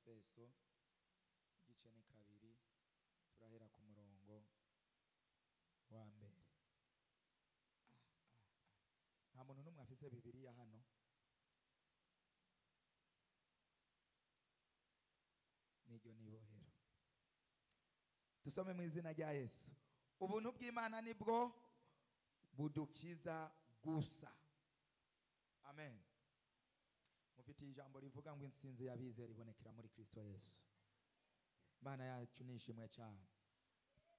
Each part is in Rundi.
Efeso igice ni 2, turahera ku murongo wa mbere. Nta muntu n'umwe afise Bibiliya hano. Niryo nibohero. Tusome mu izina rya Yesu. Ubuntu bw'Imana nibwo budukiza gusa. Amen. Mufitiye ijambo rivuga ngo intsinzi y'abizera ibonekera muri Kristo Yesu. Imana yacu nishimwe cyane.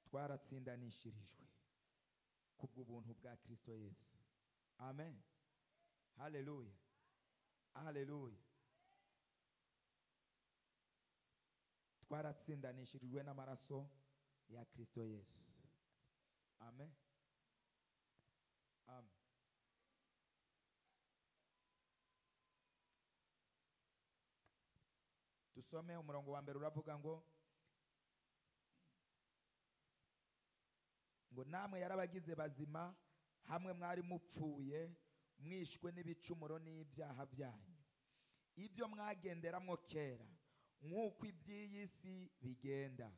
Twaratsindanishirijwe kubw'ubuntu bwa Kristo Yesu. Amen. Haleluya. Haleluya. Twaratsindanishirijwe n'amaraso ya Kristo Yesu. Amen. Amen. Tusome umurongo wa mbere uravuga ngo namwe yarabagize bazima hamwe mwari mupfuye mwishwe n'ibicumuro n'ibyaha byanyu, ibyo mwagenderamwo kera nk'uko iby'iyi si bigenda,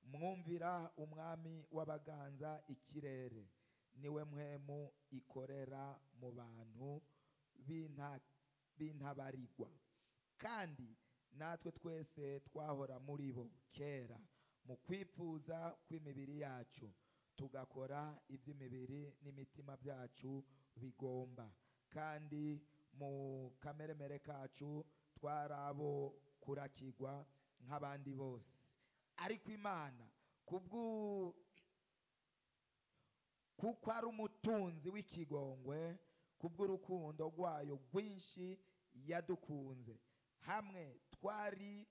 mwumvira umwami w'abaganza ikirere, niwe mpwemu ikorera mu bantu b'intabarigwa. Kandi natwe twese twahora muri bo kera mu kwipfuza kw'imibiri yacu, tugakora iby'imibiri n'imitima byacu bigomba, kandi mu kameremere kacu twarabo kurakigwa nk'abandi bose. Ariko Imana kuko ari umutunzi w'ikigongwe, kubw'urukundo rwayo rwinshi yadukunze, hamwe twari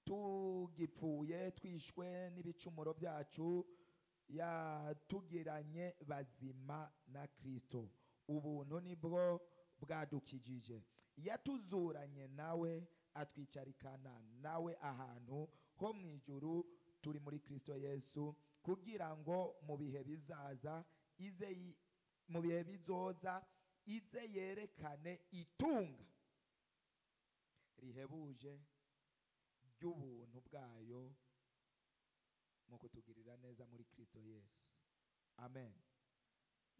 tugipfuye twishwe n'ibicumuro byacu, yatugiranye bazima na Kristo. Ubuntu nibwo bwadukijije, yatuzuranye nawe atwicarikana nawe ahantu ho mu ijuru turi muri Kristo Yesu, kugira ngo mu bihe bizaza ize mu bihe bizoza ize yerekane itunga rihebuje ry'ubuntu bwayo mu kutugirira neza muri Kristo Yesu. Amen.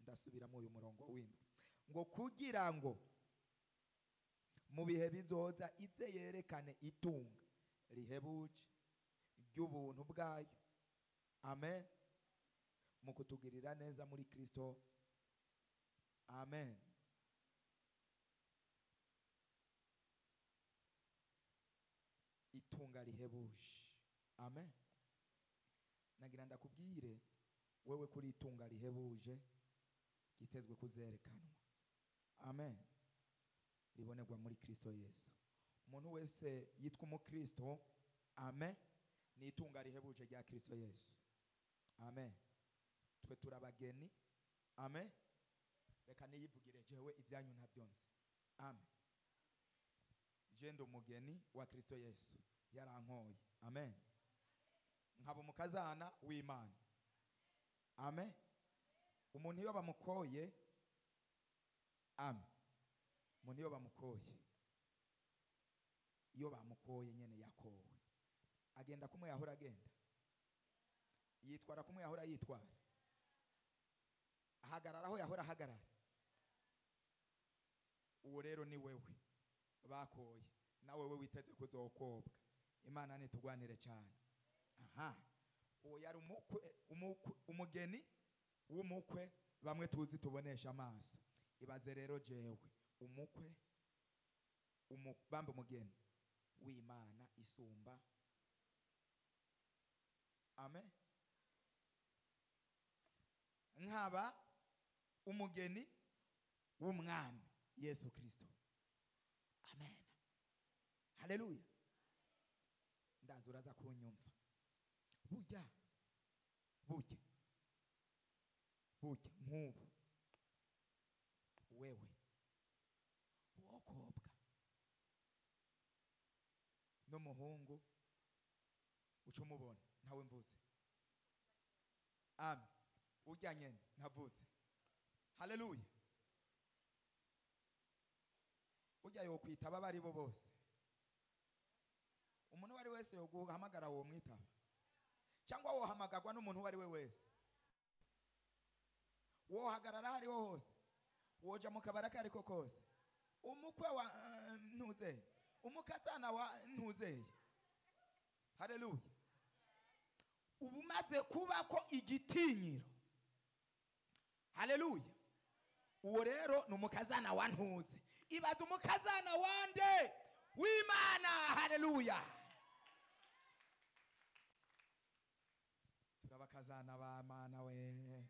Ndasubiramo uyu murongo w'indwi ngo kugira ngo mu bihe bizoza ize yerekane itunga rihebuje ry'ubuntu bwayo, amen, mu kutugirira neza muri Kristo. Amen. Itunga rihebuje. Amen. Nagira ndakubwire wewe kuri itunga rihebuje gitezwe kuzerekanwa. Amen. Ribonerwa muri Kristo Yesu. Umuntu wese yitwa umukristo, amen, ni itunga rihebuje rya Kristo Yesu. Amen. Twe turabageni. Amen. Reka niyivugire jewe ibyanyu ntabyonse. Amen. Je ndi umugeni wa Kristo Yesu, yarankoye. Amen. Nkaba umukazana w'Imana. Amen. Umuntu iyo bamukoye, amen, umuntu iyo bamukoye, iyo bamukoye nyene yakowe, agenda kumwe yahora agenda, yitwara kumwe yahora yitwara, ahagarara aho yahora ahagarara. Uwo rero ni wewe bakoye, na wewe witeze kuzokobwa. Imana nitugwanire cyane. Aha, uwo yari umukwe, umugeni w'umukwe bamwe tuzi tubonesha amaso. Ibaze rero jewe umukwe, bambe umugeni w'Imana isumba. Amen. Nkaba umugeni w'umwami Yesu Kristo. Amen. Haleluya. Ndazi uraza kunyumva. Burya burya burya nk'ubu wewe wokobwa n'umuhungu uca umubona ntawe mvutse. Amen. Urya nyene ntavutse. Haleluya. Urya yokwitaba abari bo bose. Umuntu wari wese wese yoguhamagara uwo mwitaba, cyangwa wohamagarwa n'umuntu uwo ari we wese, wohagarara aho ariho hose, woja mu kabari ako ariko kose. Umukwe wa ntuzeye, umukazana wa ntuzeye. Haleluya. Ubu umaze kuba ko igitinyiro. Haleluya. Uwo rero ni umukazana wa ntuze. Ibaze umukazana wande w'Imana. Haleluya. Turabakazana b'Imana we,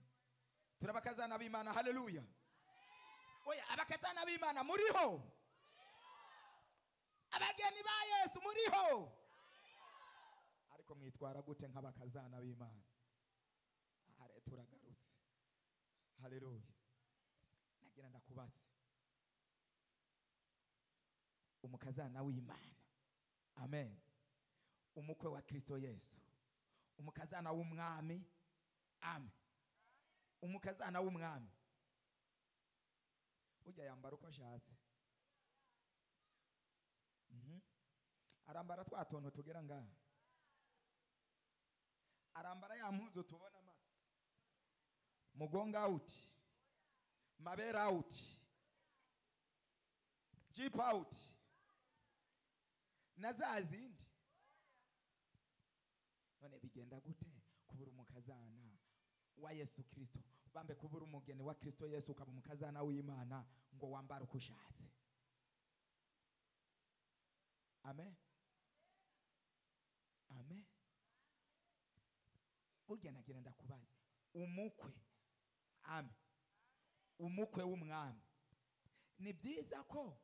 turabakazana b'Imana. Haleluya. Oya, abakazana b'Imana muriho, abageni ba Yesu muriho, ariko mwitwara gute nk'abakazana b'Imana? Are turagarutse. Haleluya. Nagira ndakubaze, umukazana w'Imana, amen, umukwe wa Kristo Yesu, umukazana w'umwami, amen, umukazana w'umwami ujya yambara uko ashatse. Arambara twa tuntu tugera ngaha, arambara ya mpuzu tubona ma mugonga out, mabera out, jeep out na za zindi. None bigenda gute kubura umukazana wa Yesu Kristo, bambe kubura umugeni wa Kristo Yesu ukaba umukazana w'Imana ngo wambare uko ushatse? Amen. Amen. Burya nagira ndakubaze, umukwe, amen, umukwe w'umwami, ni byiza ko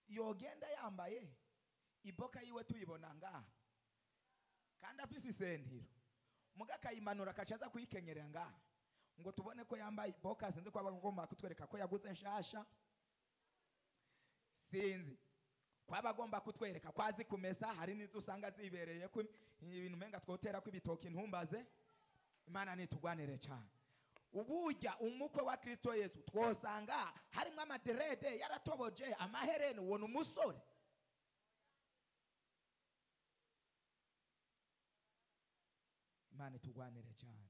yogenda yambaye iboka yiwe tuyibona ngaha kandi afise isentiro, muga akayimanura akacaza kuyikenyerera ngaha ngo tubone ko yambaye iboka. Sinzi ko abagomba kutwereka ko yaguze nshasha, sinzi ko abagomba kutwereka ko azi kumesa. Hari n'izo usanga zibereye ko ibintu umenga twotera ko ibitoki, ntumbaze. Imana nitugwanire cyane. Uburya umukwe wa Kristo Yesu twosanga harimo amaderede yaratoboje amahereni, uwo ni umusore. Imana itugwanire cyane.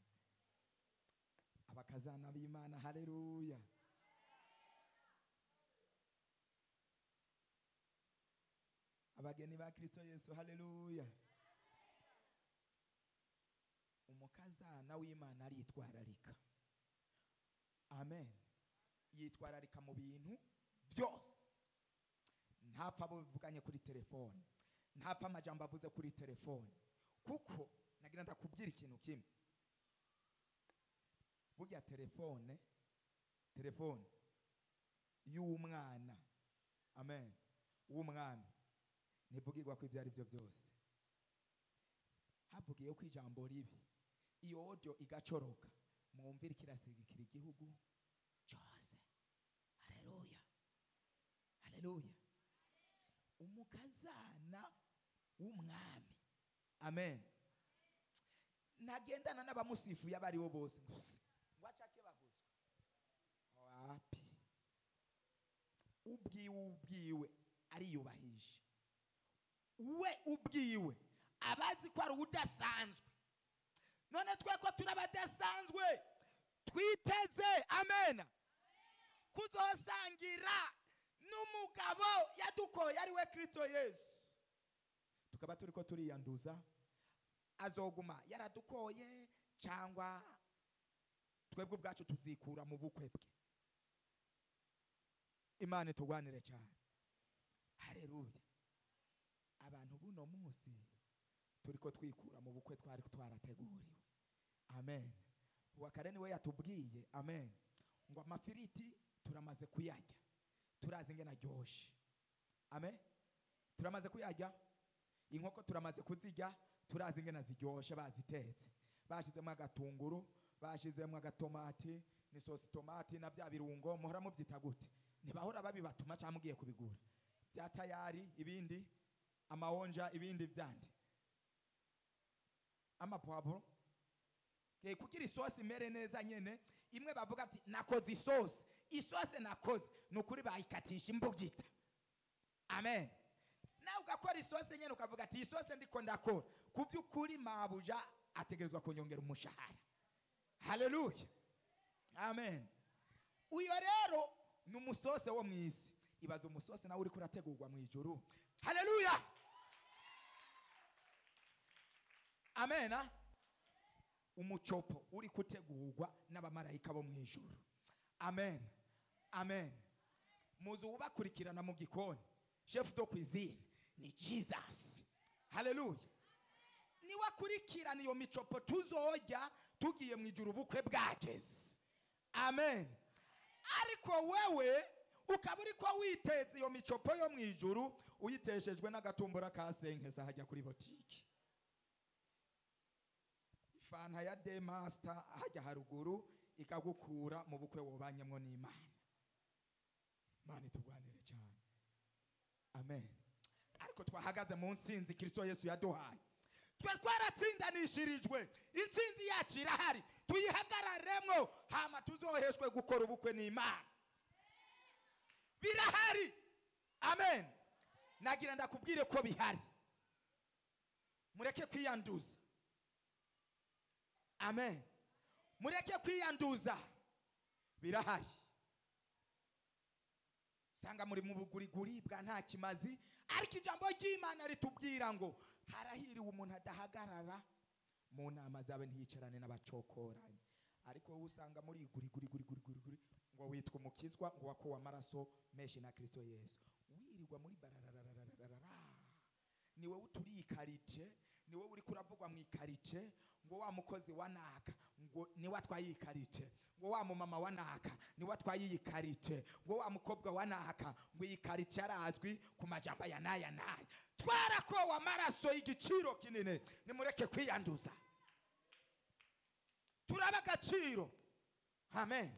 Abakazana b'Imana, haleluya. Abageni ba Kristo Yesu, haleluya. Umukazana w'Imana aritwararika. Amen. Yitwararika mu bintu byose. Ntapfa buvuganye kuri telefone, ntapfa amajambo avuze kuri telefone, kuko nagira ndakubwira ikintu kimwe. Burya telefone y'umwana, amen, w'umwami ntivugirwa ko ibyo ari byo byose. Havugiye ko ijambo ribi, iyo audio igacoroka, mwumvira kirasigikira igihugu cyose. Haleluya. Haleluya. Umukazana w'umwami, amen, ntagendana n'abamusifuye abari bo bose ngo acake baguzwe. Wapi, ubwiwe ariyubahisha. We ubwiwe abazi ko ari udasanzwe. None twe ko turabadasanzwe twiteze, amen, kuzosangira n'umugabo yadukoye ari we Kristo Yesu, tukaba turiko turiyanduza. Azoguma yaradukoye cyangwa twebwe ubwacu tuzikura mu bukwe bwe? Imana itugwanire cyane. Haleluya. Abantu buno munsi turiko twikura mu bukwe twari twarateguriwe. Amen. Uwakare niwe yatubwiye, amen, ngo amafiriti turamaze kuyarya, turazi ingene aryoshe. Amen. Turamaze kuyarya, inkoko turamaze kuzirya, turazi ingene ziryoshe bazitetse, bashizemo agatunguru, bashizemo agatomati, ni sosi tomati na bya birungo muhora muvyita gute? Ntibahora babibatuma cyangwa mugiye kubigura bya tayari, ibindi amaonja, ibindi byandi amapwavuro kugira isosi imere neza nyene. Imwe bavuga ati nakoze isosi, isosi nakoze nukuri bayikatisha imbugita. Amen. Nawe ugakora isose nyene ukavuga ati isose ndiko ndakora ku by'ukuri mabuja ategerezwa kunyongera umushahara. Haleluya, amen. Uyo rero ni umusose wo mu isi. Ibaza umusose nawe uriko urategurwa mu ijuru. Haleluya, amen. Umucopo uri kutegurwa n'abamarayika bo mu ijuru. Amen, amen. Muzi ubakurikirana mu gikoni, chef de cuisine ni Jesus. Haleluya. Niwe akurikirana iyo micopo tuzorya tugiye mu ijuru ubukwe bwageze. Amen. Ariko wewe ukaba uriko witeza iyo micopo yo mu ijuru, uyiteshejwe n'agatumbura ka senkeza hajya kuri botike, ifanta ya de master hajya haruguru ikagukura mu bukwe wobanyemwo n'Imana. Imana itugwanire cyane. Amen. Ariko twahagaze mu ntsinzi Kristo Yesu yaduhaye. Twe twaratsindanishirijwe, intsinzi yacu irahari, tuyihagararemwo hama tuzoheshwe gukora ubukwe n'Imana. Birahari. Amen. Nagira ndakubwire ko bihari. Mureke kwiyanduza. Amen. Mureke kwiyanduza. Birahari. Sanga muri mu buguriguri bwa nta kimazi, ariko ijambo ry'Imana ritubwira ngo harahiriwe umuntu adahagarara mu nama zabe ntiyicarane n'abacokoranye. Ariko wowe usanga muri guri guri guri guri guri guri ngo witwa umukizwa, ngo wakowe amaraso menshi na Kristo Yesu. Wirirwa muri bararararararara. Ni wowe uturiye ikarite, ni wowe uri kuravugwa mu ikarite, ngo wa mukozi wa naka ngo ni watwaye ikarite, ngo wa mumama wa naka ni watwaye iyi karite, ngo wa mukobwa wa naka ngo iyi karite arazwi ku majambo ya naya naya. Twarakowe amaraso y'igiciro kinini, nimureke kwiyanduza. Turaba agaciro. Amen.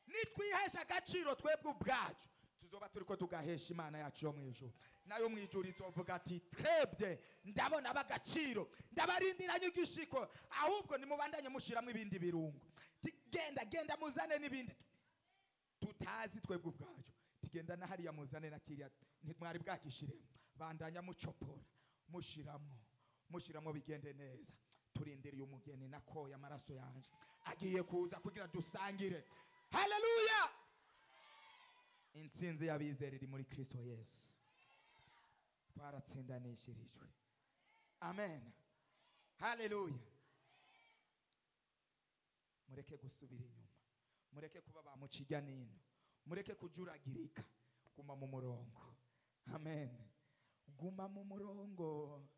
Nitwihesha agaciro twebwe ubwacu, tuzoba turiko tugahesha Imana yacu yo mu ijuru. Nayo mu ijuru izovuga ati twebwe ndabona abagaciro, ndabarindiranye igishiko, ahubwo nimubandanye mushiramwo ibindi birungo. Genda genda muzane n'ibindi tutazi twebwe ubwacu. Tigenda na hariya muzane na kiriya ntimwari bwakishiremo. Bandanya mucopora, mushiramwo, mushiramwo bigende neza. Turindiriye umugeni nakoye amaraso yanje agiye kuza kugira dusangire. Haleluya. Intsinzi y'abizera iri muri Kristo Yesu. Twaratsindanishirijwe. Amen. Haleluya. Mureke gusubira inyuma, mureke kuba ba mucijya nino, mureke kujuragirika. Guma mu murongo. Amen. Guma mu murongo.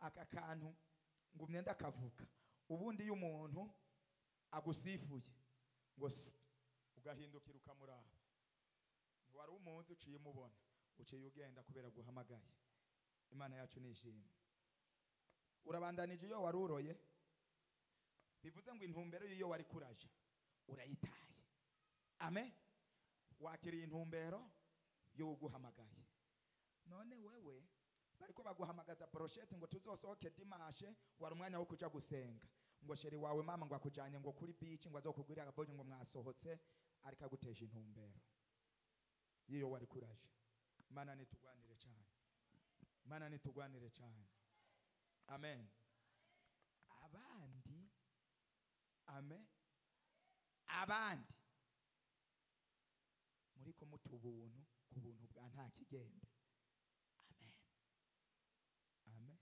Aka kantu ngumye ndakavuga. Ubundi iyo umuntu agusifuye ngo ugahindukira ukamuraba, ntiwari umunsi uciye umubona, uciye ugenda kubera guhamagaye. Imana yacu nishimwe. Urabandanije iyo wari uroye, bivuze ngo intumbero y'iyo wari kuraje urayitaye. Amen. Wakiriye intumbero y'uguhamagaye. None wewe bariko baguhamagaza brochette ngo tuzosohoke dimanche, wari umwanya wo kuja gusenga, ngo sheri wawe mama ngo akujanye ngo kuri beach ngo azokugurira akaboje ngo mwasohotse, ariko agutesha intumbero y'iyo wari kuraje. Imana nitugwanire cyane. Imana nitugwanire cyane. Amen. Abandi, amen, abandi muriko muta ubuntu ku buntu bwa nta kigenda. Amen. Amen.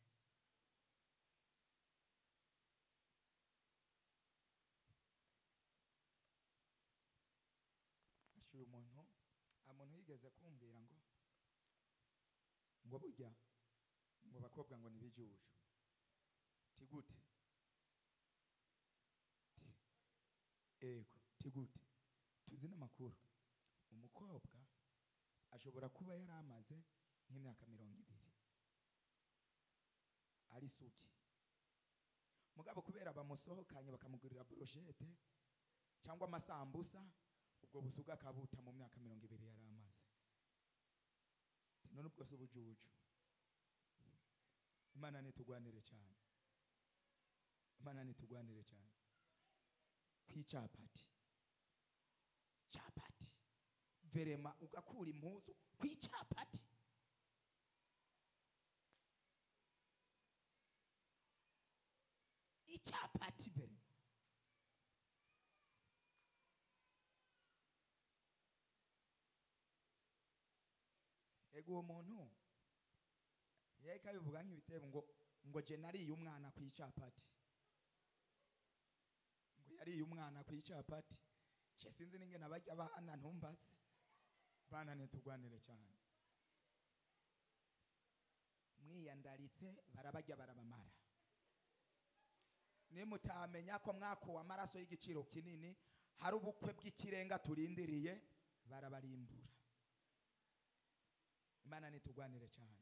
Ashuye umuntu, umuntu yigeze kumbwira ngo burya ngo bakobwa ngo nibijuju. Tigute. Ego, tigute. Tuzi n'amakuru. Umukobwa ashobora kuba yaramaze nk'imyaka 20 ari suki. Mugabo kubera bamusohokanye bakamugurira brochette cyangwa amasambusa, ubwo busuga akabuta mu myaka 20 yaramaze. None ubwo se ubujuju. Imana nitugwanire cyane. Imana nitugwanire cyane. Kwicapati. Chapati. Verema ugakura impuzu kwicapati. Icapati bere. Ego uwo muntu yariko abivuga nk'ibitebo ngo je nariye umwana ku icapati. Ngo yariye umwana ku icapati. Je sinzi n'ingene abarya abana ntumbatse. Bana ntitugwanire cyane. Mwiyandaritse barabarya barabamara. Nimutamenya ko mwakuwe amaraso y'igiciro kinini, hari ubukwe bw'ikirenga turindiriye, barabarimbura. Imana nitugwanire cyane.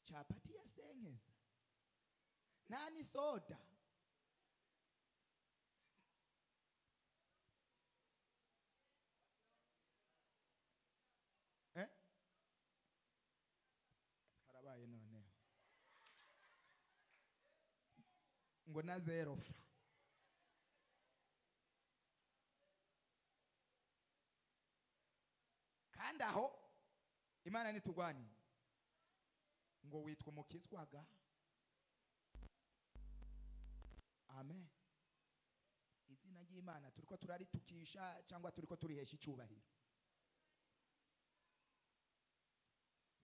Capati ya senkeza nta ni soda. Karabaye noneho ngo na zero fra. Kandi aho Imana nitugwani ngo witwa umukizwaga. Amen. Izina ry'Imana turiko turaritukisha cyangwa turiko turihesha icyubahiro.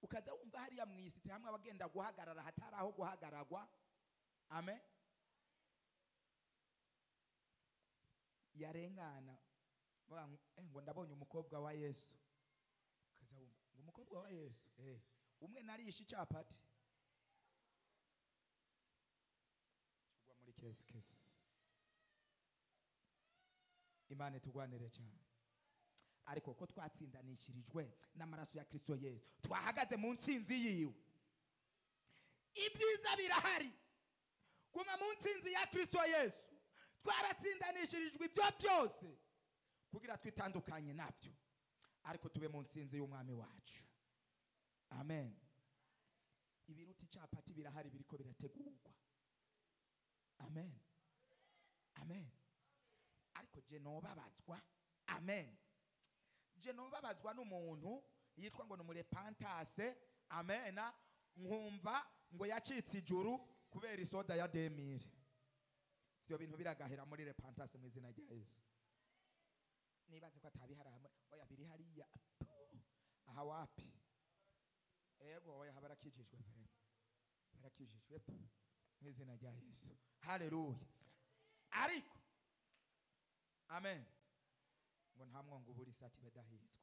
Ukaza wumva hariya mw'isite hamwe abagenda guhagarara hatari aho guhagaragwa. Amen. Yarengana ngo ndabonye umukobwa wa Yesu. Ukaza wumva ngo umukobwa wa Yesu umwe narisha icapati kugwa muri kesi kesi. Imana itugwanire cyane. Ariko ko twatsindanishirijwe n'amaraso ya Kristo Yesu, twahagaze mu ntsinzi yiwe. Ibyiza birahari. Guma mu ntsinzi ya Kristo Yesu. Twaratsindanishirijwe ibyo byose kugira twitandukanye nabyo, ariko tube mu ntsinzi y'umwami wacu. Amen. Ibiruta icapati birahari biriko birategurwa. Amen. Amen. Ariko je nobabazwa. Amen. Je nobabazwa n'umuntu yitwa ngo numurepantase. Amen. Nkumva ngo yacitse ijuru kubera isoda ya 2000. Ivyo bintu biragahera muri repantase mu izina rya Yesu. Nibaze ko atabihara hamwe. Oya biri hariya. Aha wapi? Ego oya barakijijwe vraiment. Barakijijwe mu izina rya Yesu. Haleluya. Ariko amen. Ngo nta mwongo uburi sati badahizwe.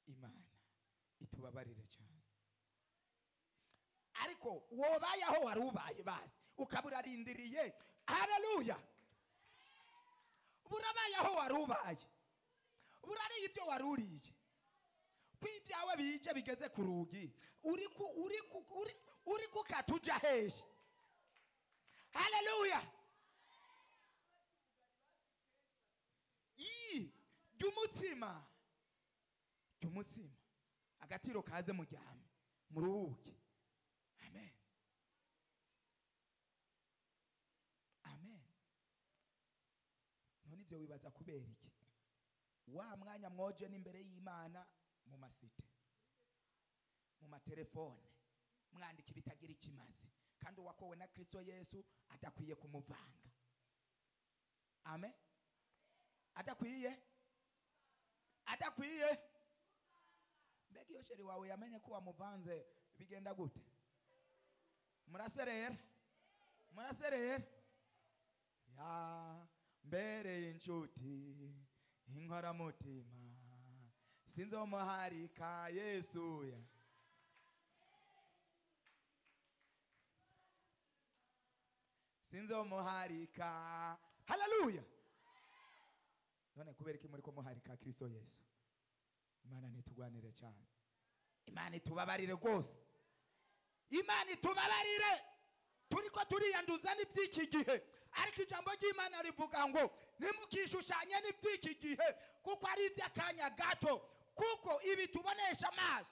Imana itubabarire cyane. Ariko wobaye aho wari ubaye basi ukaba urarindiriye. Haleluya. Burabaye aho wari ubaye, burariye ibyo wari uriye. Kwibyawe bije bigeze ku rugi, uri kukatuja hehe. Haleluya. Ry'umutsima, ry'umutsima agatiro kaze muryame muruhuke. Amen. Amen. None ibyo wibaza kubera iki? Wa mwanya mwoje n'imbere y'Imana mu masite, mu matelefone, mwandika ibitagira ikimazi, kandi uwakowe na Kristo Yesu adakwiye kumuvanga. Amen. Adakwiye, adakwiye. Mbega iyo sheri wawe yamenye ko wamuvanze bigenda gute? Muraserera, muraserera. Ya mbere inshuti inkoramutima sinzomuharika Yesu ya. Sinzomuharika. Haleluya. None kubera iki muri ko muharika Kristo Yesu? Imana nitugwanire cyane. Imana itubabarire rwose. Imana itubabarire. Turiko turiyanduza n'iby'iki gihe, Ariko ijambo ry'Imana rivuga ngo ntimukishushanye n'iby'iki gihe, kuko ari iby'akanya gato, kuko ibi tubonesha amaso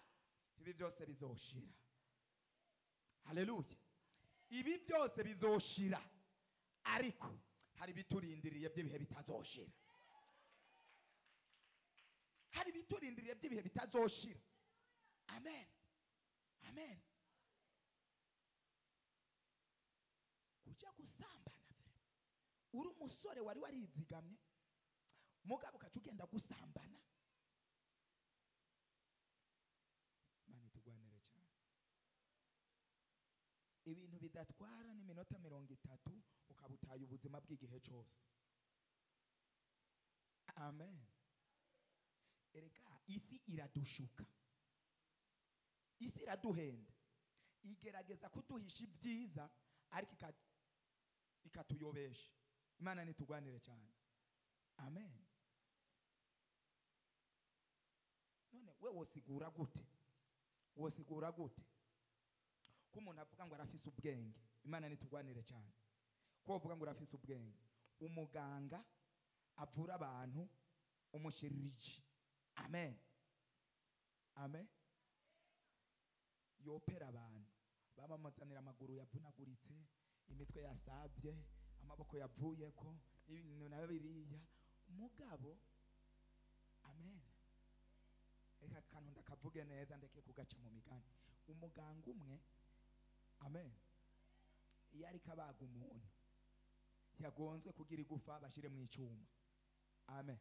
ibi byose bizoshira. Haleluya. Ibi byose bizoshira, ariko hari biturindiriye by'ibihe bitazoshira. Hari biturindiriye by'ibihe bitazoshira. Amen. Amen. Kuja gusambana uri umusore wari warizigamye, mugabo ukaca ugenda gusambana. Imana itugwanire cyane. Ibintu bidatwara n'iminota 30 ukabutaye ubuzima bw'igihe cyose. Amen. Erega isi iradushuka, isi iraduhenda, igerageza kuduhisha ibyiza ariko ikatuyobesha. Imana nitugwanire cyane. Amen. None we wosigura gute? Wosigura gute ko umuntu avuga ngo arafise ubwenge? Imana nitugwanire cyane. Ko uvuga ngo arafise ubwenge, umuganga avura abantu, umushiriji. Amen. Amen. Yopera abantu bamamazanira amaguru yavunaguritse, imitwe yasabye, amaboko yavuyeko, ibintu na biriya. Mugabo, amen, reka kantu ndakavuge neza ndeke kugaca mu migani. Umuganga umwe, amen, iyo ariko abaga umuntu yagonzwe kugira igufa bashire mu icyuma. Amen.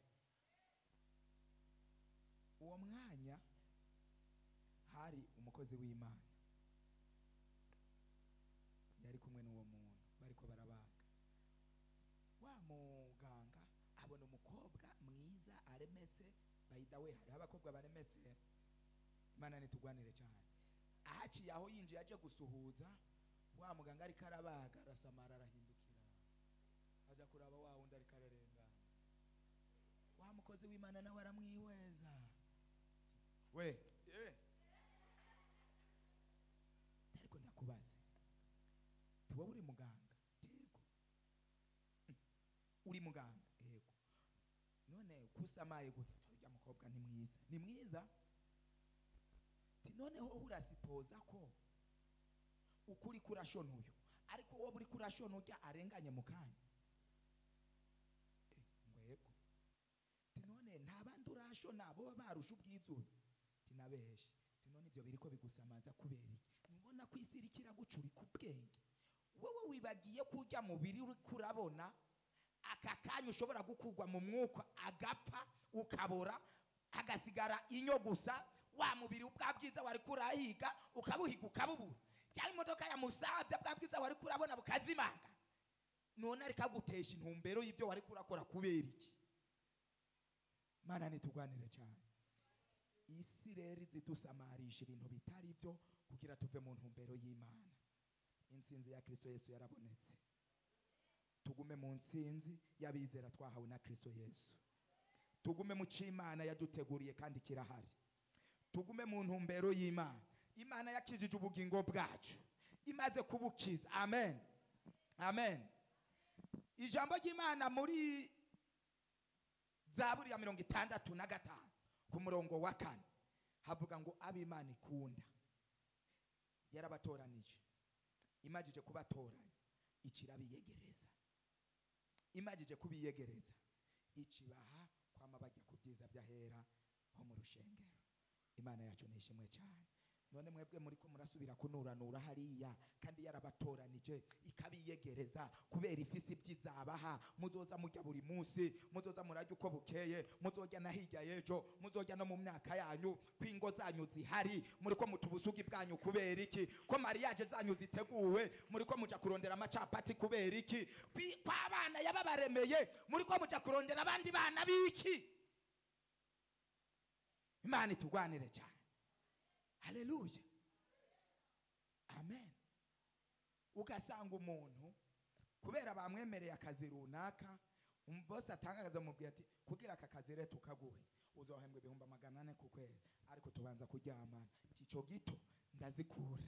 Uwo mwanya hari umukozi w'Imana yari kumwe n'uwo muntu bariko barabaga. Wa muganga abona umukobwa mwiza aremetse. By the way, hari abakobwa baremetse. Imana nitugwanire cyane. Ahaciye aho yinjiye aje gusuhuza wa muganga ariko arabaga, arasamara, arahindukira aja kuraba wa wundi ariko ararengana. Wa mukozi w'Imana nawe aramwihweza. We ariko ndakubaze, wowe uri muganga? Yego. Uri muganga? Yego. None kusamaye gute? Urya mukobwa ni mwiza. Ni mwiza? Ti noneho urasipoza ko ukuri kurashona uyu, ariko wowe uri kurashona urya arenganye mu kanya. Ngo yego. Ti none nta bandi urashona bo barusha ubwiza? Ti nabeshe. Ti none ivyo biriko bigusamaza kubera iki? Nubona ko isi iriko iragucurika ubwenge. Wewe wibagiye kurya mubiri uri kurabona aka kanya ushobora gukugwa mu mwuka agapfa ukabora agasigara inyo gusa. Wa mubiri ubwa bwiza wari kurahiga ukabuhiga ukabubura, cyangwa imodoka ya musabya bwa bwiza wari kurabona bukazimanga. None ariko agutesha intumbero y'ibyo wari kurakora kubera iki? Mana nitugwanire cyane. Isi rero izidusamarisha ibintu bitari byo kugira tuve mu ntumbero y'Imana. Intsinzi ya Kristo Yesu yarabonetse. Tugume mu ntsinzi y'abizera twahawe na Kristo Yesu. Tugume mu c'Imana yaduteguriye kandi kirahari. Tugume mu ntumbero y'Imana. Imana yakijije ubugingo bwacu, imaze kubukiza. Amen. Amen. Ijambo ry'Imana muri Zaburi ya 65 ku murongo wa 4 havuga ngo ab'Imana ikunda yarabatoranije, imajije kubatoranya ikirabiyegereza, imajije kubiyegereza ikibaha kwama bajya ku byiza by'ahera ho mu rushengero. Imana yacu nishimwe cyane. None mwebwe muri ko murasubira kunuranura hariya, kandi yarabatoranije ikabiyegereza kubera ifisi ibyizabaha. Muzoza mujya buri munsi, muzoza murajya uko bukeye, muzojya na hirya y'ejo, muzojya no mu myaka yanyu, kwingo zanyu zihari. Muri ko mutubusugi bwanyu kubera iki? Ko mariage zanyu ziteguwe, muri ko muja kurondera amacapati kubera iki? Kwa abana yababaremeye, muri ko muja kurondera abandi bana biki? Imana itugwanire cyane. Haleluya. Amen. Ugasanga umuntu kubera bamwemereye akazi runaka, bose atangaza mubwira ati kugira aka kazi rero tukaguhe uzohembwa 400,000 ku kwezi, ariko tubanza kuryamana. Ico gito ndazikura.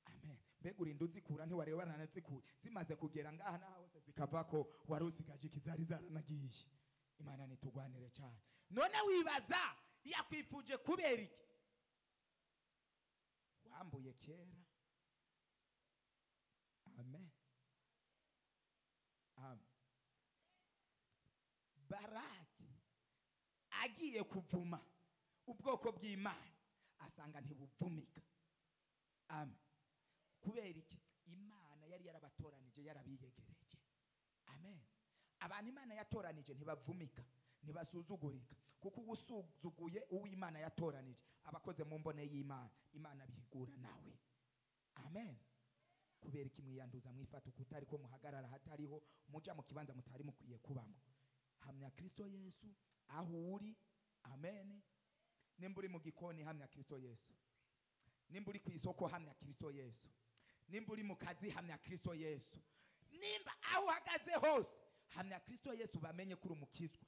Amen. Mbega urinda uzikura, ntiwareba baranazikuye, zimaze kugera ngaha naho hose zikavako, wari usigaje ikizari zaranagiye. Imana nitugwanire cyane. None wibaza yakwifuje kubera iki? Wambuye kera. Amen, amen. Baraki agiye kuvuma ubwoko bw'Imana asanga ntibuvumika. Amen. Kubera iki? Imana yari yarabatoranije, yarabiyegereje. Amen. Abantu Imana yatoranije ntibavumika, ntibasuzugurika, kuko usuzuguye uwo Imana yatoranije abakoze mu mbone y'Imana, Imana bihigura nawe. Amen. Kubera iki mwiyanduza, mwifata ukutari ko muhagarara hatariho, muja mu kibanza mutari mukwiye kubamo? Hamya Kristo Yesu aho uri. Amen. Nimba uri mu gikoni, hamya Kristo Yesu. Nimba uri ku isoko, hamya Kristo Yesu. Nimba uri mu kazi, hamya Kristo Yesu. Nimba aho uhagaze hose, hamya Kristo Yesu, bamenye ko uri umukizwa,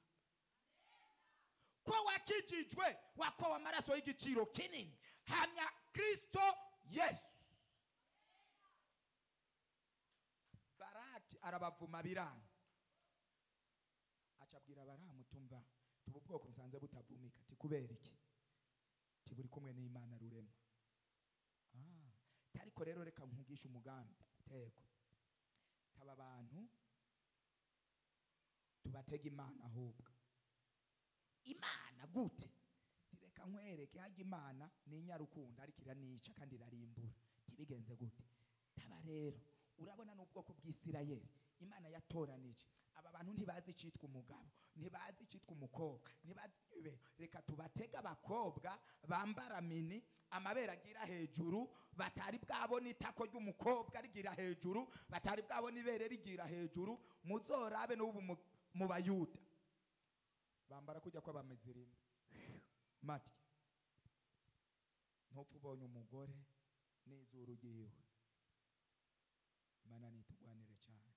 ko wakijijwe, wakowe amaraso y'igiciro kinini. Hamya Kristo Yesu. Baraki arabavuma biranga, acabwira Baramu, tumva tuba ubwoko nsanze butavumika. Ati kubera iki? Tiburi kumwe n'Imana rurema. Ariko rero reka nkugishe umugambi tego, taba abantu tubatega Imana. Ahubwo Imana gute? Tireka nkwereke, hajya Imana ni inyarukundo, ariko iranica kandi irarimbura. Tibigenze gute? Taba rero urabona n'ubwoko bw'Isirayeli Imana yatoranije, aba bantu ntibazi icitwa umugabo, ntibazi icitwa umukobwa, ntibazi ibibero. Reka tubatege abakobwa bambara mini, amabere agira hejuru, batari bwabona itako ry'umukobwa rigira hejuru, batari bwabona ibere rigira hejuru. Muzorabe n'ubu mu Bayuda bambara kujya kw'abamezirima mati. Ntupfa ubonye umugore n'izuru ryiwe. Imana nitugwanire cyane.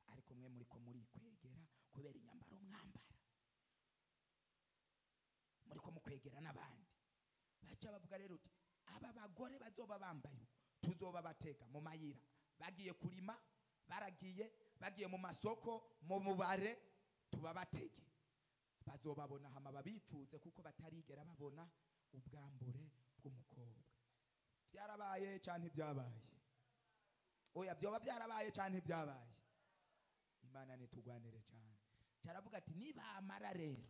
Ariko mwe muriko murikwegera kubera inyambaro mwambara, muriko mukwegera n'abandi. Baca bavuga rero uti aba bagore bazoba bambaye uko, tuzoba bateka mu mayira, bagiye kurima, baragiye, bagiye mu masoko, mu mubare, tubabatege, bazobabona hama babipfuze, kuko batarigera babona ubwambure bw'umukobwa. Byarabaye cyane, ntibyabaye? Oya, byoba byarabaye cyane, ntibyabaye? Imana nitugwanire cyane. Cyaravuga ati nibamara rero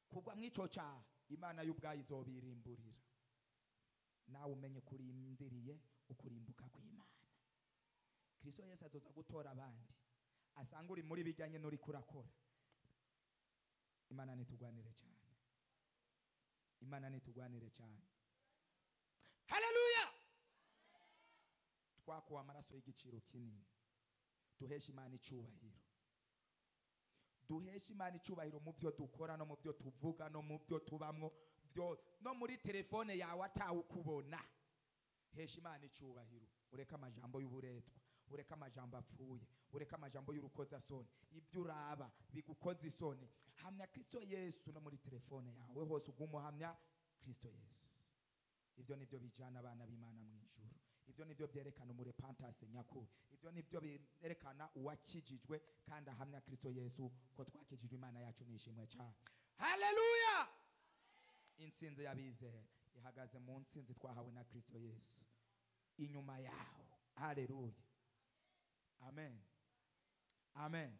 kugwa mw'ico cyaha, Imana y'ubwayo izobirimburira. Nawe umenye kurindiriye ukurimbuka kw'Imana. Kristo Yesu azoza gutora abandi, asanga uri muri bijyanye n'uri kurakora. Imana nitugwanire cyane. Imana nitugwanire cyane. Haleluya. Twakuwe amaraso y'igiciro kinini. Duheshe Imana icyubahiro, duheshe Imana icyubahiro mu byo dukora, no mu byo tuvuga, no mu byo tubamwo byo, no muri telefone yawe atawukubona. Hesha Imana icyubahiro, ureke amajambo y'uburetwa, ureke amajambo apfuye, ureke amajambo y'urukozasoni, ibyo uraba bigukoza isoni. Hamya Kristo Yesu no muri telefone yawe hose, ugume uhamya Kristo Yesu. Ibyo nibyo bijana abana b'Imana mu ijuru. Ibyo nibyo byerekana umurepantase nyakuri. Ibyo nibyo byerekana uwakijijwe kandi ahamya Kristo Yesu ko twakijijwe. Imana yacu nishimwe cyane. Haleluya. Intsinzi y'abizera ihagaze mu ntsinzi twahawe na Kristo Yesu inyuma yaho. Haleluya. Amen, amen.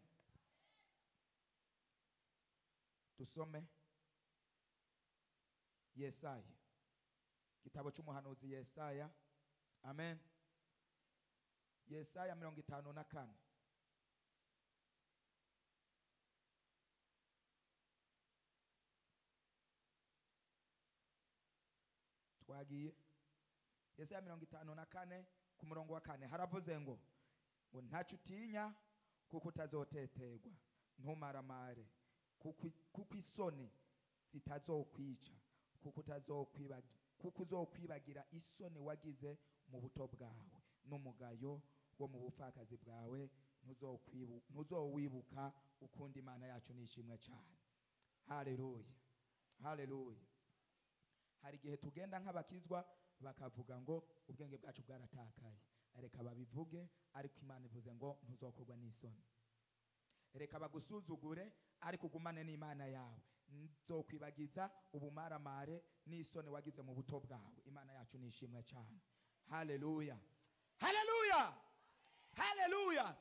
Tusome Yesaya, igitabo cy'umuhanuzi Yesaya. Amen. Yesaya 54. Twagiye. Yesaya 54 ku murongo wa 4, haravuze ngo ntacyo utinya kuko utazotetegwa, ntumaramare kuko isoni zitazokwica, kuko uzokwibagira isoni wagize mu buto bwawe, n'umugayo wo mu bupfakazi bwawe ntuzowibuka ukundi. Imana yacu nishimwe cyane. Haleluya, haleluya. Hari igihe tugenda nk'abakizwa Bakavuga ngo ubwenge bwacu bwaratakaye. Reka babivuge, ariko Imana ivuze ngo ntuzokorwa n'isoni. Reka bagusuzugure, ariko ugumane n'Imana yawe. Nzokwibagiza ubumaramare n'isoni wagize mu buto bwawe. Imana yacu nishimwe cyane. Haleluya, haleluya, haleluya.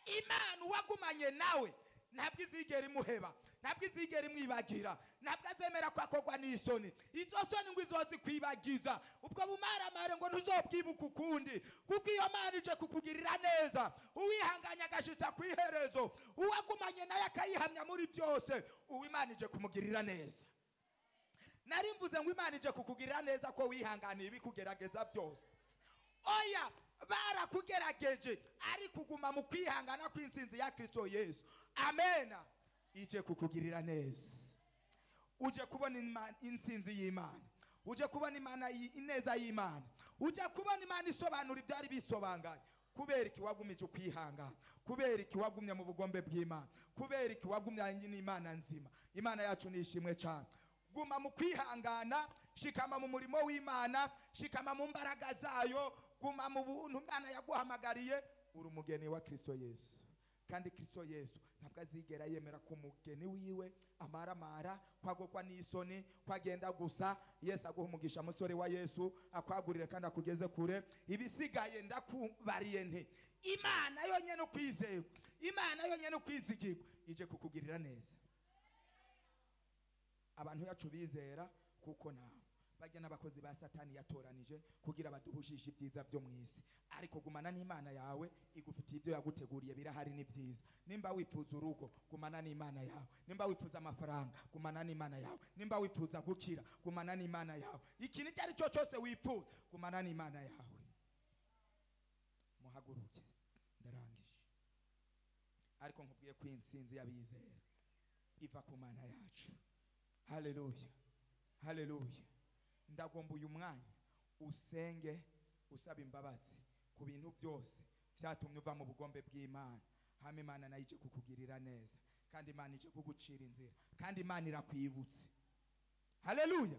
Imana uwagumanye nawe ntabwo izigera imuheba, ntabwo izigera imwibagira, ntabwo azemera ko akorwa n'isoni. Izo soni ngo izozikwibagiza, ubwo bumaramare ngo ntuzobwibuka ukundi, kuko iyo Mana ije kukugirira neza. Uwihanganye agashitsa ku iherezo, uwagumanye naye akayihamya muri byose, uwo Imana ije kumugirira neza. Nari mvuze ngo Imana ije kukugirira neza ko wihanganiye ibikugerageza byose. Oya, barakugerageje, ariko uguma mu kwihangana kw'intsinzi ya Kristo Yesu. Amena. Ije kukugirira neza. Uje kubona intsinzi y'Imana, uje kubona Imana ineza y'Imana, uje kubona Imana isobanura ibyari bisobanganye. Kubera iki wagumije ukwihangana? Kubera iki wagumye mu bugombe bw'Imana? Kubera iki wagumye n'Imana nzima? Imana yacu nishimwe cyane. Guma mu kwihangana, shikama mu murimo w'Imana, shikama mu mbaraga zayo, guma mu buntu Imana yaguhamagariye. Uri umugeni wa Kristo Yesu, kandi Kristo Yesu ntabwo azigera yemera ko umugeni wiwe amaramara, kwagokwa n'isoni, kwagenda gusa. Yesu aguha umugisha, musore wa Yesu, akwagurire kandi akugeze kure. Ibisigaye ndakubariye nti Imana yonyene ukwizerwa, Imana yonyene ukwizigirwa, ije kukugirira neza. Abantu yacu bizera kuko nawe bajya n'abakozi ba Satani yatoranije kugira baduhushishe ibyiza byo mu isi, ariko gumana n'Imana yawe, igufitiye ibyo yaguteguriye, birahari ni byiza. Nimba wifuza urugo, gumana n'Imana yawe. Nimba wifuza amafaranga, gumana n'Imana yawe. Nimba wifuza gukira, gumana n'Imana yawe. Ikintu icyo ari cyo cyose wifuza, gumana n'Imana yawe. Muhaguruke, ndarangije. Ariko nkubwiye ko intsinzi y'abizera iva ku Mana yacu. Haleluya, haleluya. Ndagomba uyu mwanya usenge usaba imbabazi ku bintu byose byatumye uva mu bugombe bw'Imana. Hama Imana nayo ije kukugirira neza, kandi Imana ije kugucira inzira, kandi Imana irakwibutse. Haleluya,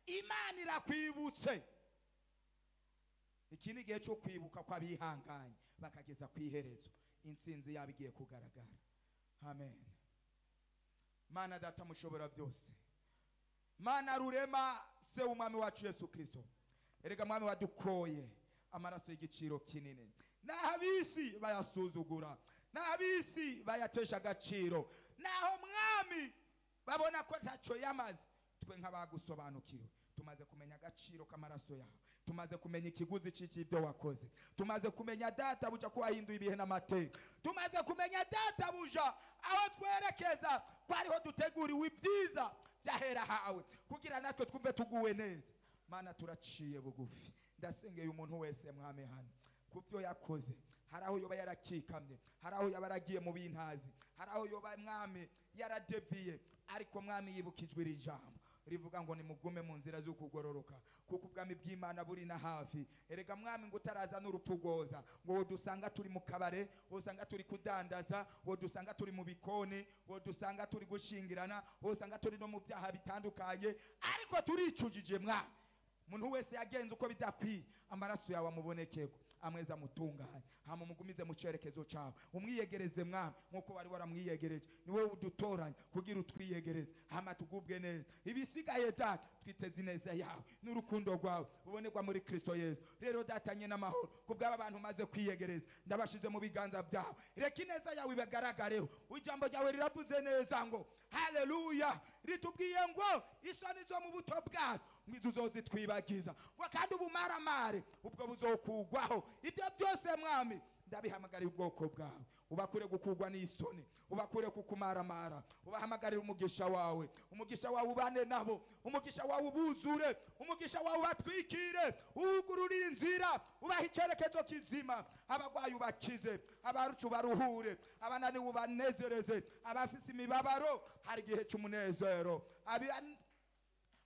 Imana irakwibutse. Iki ni igihe cyo kwibuka kw'abihanganye bakageza ku iherezo, intsinzi yabo igiye kugaragara. Amen. Mana Data mushobora byose, Mana rurema, se w'umwami wacu Yesu Kristo, erega mwami wadukoye amaraso y'igiciro kinini, naho ab'isi bayasuzugura, naho ab'isi bayatesha agaciro, naho mwami babona ko ntacyo yamaze, twe nk'abagusobanukiwe tumaze kumenya agaciro k'amaraso yawe, tumaze kumenya ikiguzi cy'ibyo wakoze, tumaze kumenya Data buja ko wahinduye ibihe n'amateka, tumaze kumenya Data buja aho twerekeza ko ariho duteguriwe ibyiza byahera hawe, kugira natwe twumve tuguwe neza. Mana turaciye bugufi, ndasengeye umuntu wese mwami hano ku byo yakoze. Hari aho yoba yarakikamye, hari aho yaba yaragiye mu bintazi, hari aho yoba mwami yaradeviye, ariko mwami yibukijwe iri jambo rivuga ngo nimugume mu nzira z'ukugororoka, kuko ubwami bw'Imana buri na hafi. Erega mwami ngo utaraza n'urupfu rwoza, ngo dusanga turi mu kabare, wosanga turi kudandaza, wodusanga turi mu bikoni, wodusanga turi gushingirana, wosanga turi no mu byaha bitandukanye, ariko turicujije mwami. Umuntu wese yagenze uko bidakwiye, amaraso yawe amubonekeko, amweza amutunganye, hama umugumize mu cyerekezo cyawe, umwiyegereze mwami nkuko wari waramwiyegereje. Ni wowe udutoranya kugira utwiyegereze, hama tugubwe neza. Ibisigaye Data twiteze ineza yawe n'urukundo rwawe ubonerwa muri Kristo Yesu. Rero datanye n'amahoro kubw'aba bantu maze kwiyegereza, ndabashize mu biganza byawe, reka ineza yawe ibagaragareho. Ijambo ryawe riravuze neza ngo haleluya, ritubwiye ngo isoni zo mu buto bwacu ngo uzozitwibagiza, ngo kandi ubumaramare ubwo buzokugwaho. Ibyo byose mwami ndabihamagarira ubwoko bwawe, ubakure gukugwa n'isoni, ubakure kukumaramara, ubahamagarire umugisha wawe, umugisha wawe ubane nabo, umugisha wawe ubuzure, umugisha wawe ubatwikire, uwugurure inzira, ubahe icyerekezo kizima. Abagwayi ubakize, abarucu baruhure, abananiwe ubanezereze, abafise imibabaro hari igihe cy'umunezero,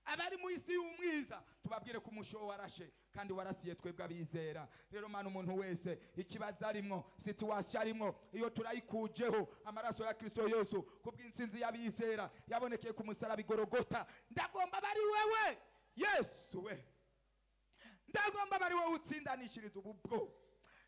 abari mu isi y'umwiza tubabwire ko umusho warashe kandi warasiye twebwe abizera. Rero Mana umuntu wese ikibazo arimwo, situation arimwo, iyo turayikujeho amaraso ya Kristo Yesu kubw'intsinzi y'abizera yabonekeye ku musaraba i Golgotha. Ndagomba bari wewe Yesu we. Ndagomba bari wowe utsindanishiriza ubu bwoko,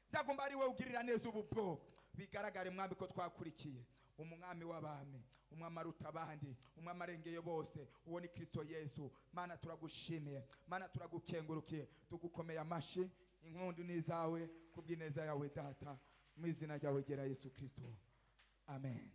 ndagomba ari wowe ugirira neza ubu bwoko. Bigaragare mwami ko twakurikiye umwami w'abami, umwami aruta abandi, umwami arengeye bose, uwo ni Kristo Yesu. Mana turagushimiye, Mana turagukengurukiye, tugukomeye amashi. Inkundu ni izawe kubw'ineza yawe Data, mu izina ryawe gera Yesu Kristo, amen.